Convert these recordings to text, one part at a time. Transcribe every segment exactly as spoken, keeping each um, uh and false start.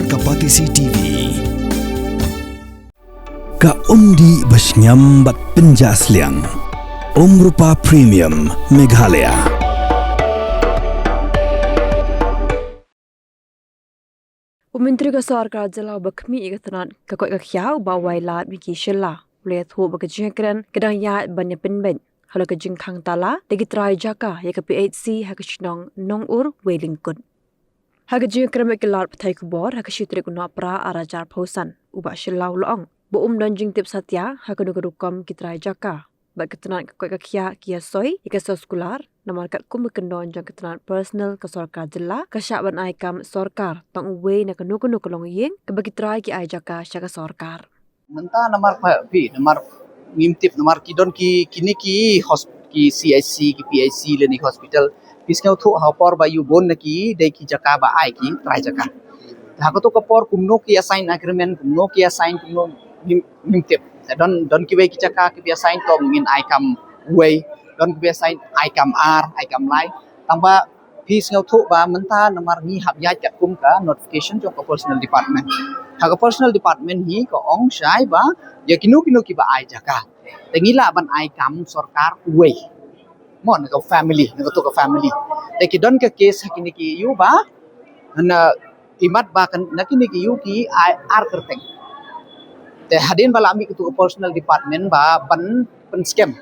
Ka Batesi T V. Ka umdih ba shngiam bad pynjah sliang. Umrupa Premium Meghalaya. U Myntri ka Sorkar Jylla uba khmih ïa ka tnat ka koit ka khiah u Bah Wailadmiki Shylla u la ïathuh ba ka jingïakren ka dang ïaid ban ïa pynbeit halor ka jingkhang tala da ki trai jaka ïa ka P H C ha ka shnong Nongur Wailyngkut. Ha ka jingïakren bad ki lad pathai khubor ha ka shi tarik u Nohprah ar hajar arphew san, u Bah Shylla u la ong ba um don jingtip satia ha kano ka rukom ki trai jaka bad ka tnat ka koit ka khiah ki ïasoi ïa ka soskular, namar katkum ka kyndon jong ka tnat personal ka Sorkar Jylla ka shah ban ai kam sorkar tang uwei na kano kano ka longïing kaba ki trai ki ai jaka sha ka sorkar. Mynta namar phi, namar ngim tip, namar ki don ki, kine ki hos-, ki C H C, ki P H C lane hospital. Phi sngewthuh ha ka por ba ïoh bun na ki dei ki jaka ba ai ki trai jaka. Te ha kato ka por kumno ki assign agreement, kumno ki assign, kumno ngim, ngim tip. Te don, don kiwei ki jaka ki phi assign to ngin ai kam wei, don ki phi assign ai kam ar, ai kam lai. Tang ba phi sngewthuh ba mynta namar ngi hap ïaid katkum ka notification jong ka Personnel Department. Ha ka Personnel Department hi ka ong shai ba ïa kino kino kiba ai jaka, te ngi lah ban ai kam sorkar uwei. Mo na ka family, na kato ka family. Te ki don ka case ha kine ki ïew ba na imat ba kan, na kine ki ïew ki ai ar kyrteng. Te hadien ba la mih kato ka Personnel Department ba ban pynskhem,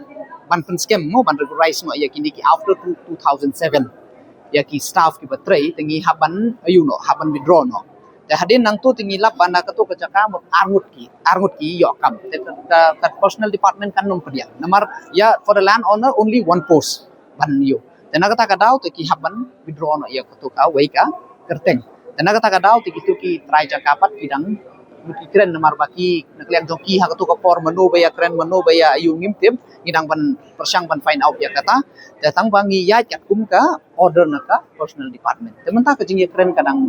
ban pynskhem mo, ban regularize mo ïa kine ki after two, two thousand seven. Ïa ki staff kiba trei, te ngi hap ban, ïa u no, hap ban withdraw no. Te hadien nangto te ngi lap ba na kato ka jaka mut ar ngut ki, ar ngut ki ïoh kam. Te ka, ka, ka Personnel Department kan ym pdiang. Namar ïa for the land owner only one post ban ïoh. Te na kata ka daw te ki hap ban withdraw no ïa kato kawei ka kyrteng. Te na kata ka daw te kito ki trai jaka pat ki dang mut ki kren namar ba ki na ka liang jong ki ha kato ka por mano ba ïa kren, mano ba ïa ïoh ngim tip, ngi dang ban pyrshang ban find out ïa kata. Te tang ba ngi ïaid katkum ka order na ka Personnel Department. Te mynta ka jingïakren ka dang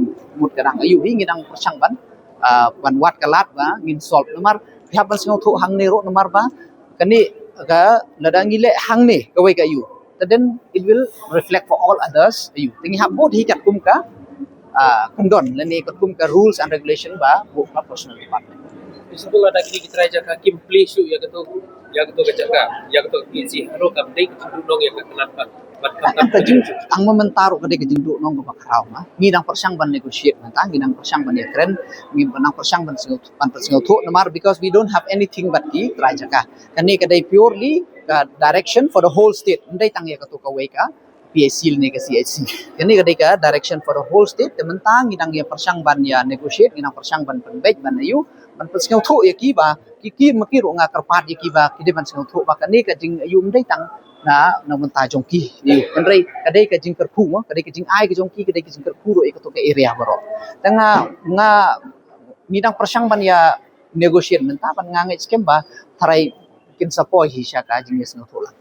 mut ka dang ïoh hi, ngi dang pyrshang ban, ah, ban wad ka lad ba ngin solve namar phi hap ban sngewthuh hangne ruh namar ba kane ka lada ngi leh hangne kawei ka ïew, te then it will reflect for all others ïew. Te ngi hap bud hi katkum ka, ah, kyndon lane katkum ka rules and regulation ba buh ka Personnel Department. Principal, lada kine ki trai jaka kim plie shuh ïa kato, ïa kato ka jaka, ïa kato ka P H C, hano kam dei ka jingduhnong ïa ka tnat ban, ban khamtam ka jingduhnong? Tang ma mynta ruh ka dei ka jingduhnong kaba khraw ma. Ngi dang pyrshang ban negotiate mynta, ngi dang pyrshang ban ïakren, ngi dang pyrshang ban sngewthuh, ban sngewthuh namar because we don't have anything but ki trai jaka. Kane ka dei purely ka direction for the whole state. Ym dei tang ïa kato kawei ka P H C lane ka C H C. Kane ka dei ka direction for the whole state. Te mynta ngi dang ïa pyrshang ban ïa negotiate, ngi dang pyrshang ban pynbeit ban ïa u, ban pynsngewthuh ïa ki ba ki, ki ma ki ruh nga kyrpad ïa ki ba ki dei ban sngewthuh ba kane ka jingïa ym dei tang na, na bynta jong ki. Ïa u, hynrei ka dei ka jingkyrkhu mo, ka dei ka jingai ka jong ki, ka dei ka jingkyrkhu ruh ïa kato ka area baroh. Te nga, nga ngi dang pyrshang ban ïa negotiate mynta ban nga ngeit skhem ba tharai kin sa poi hi sha ka jingïasngewthuh lang.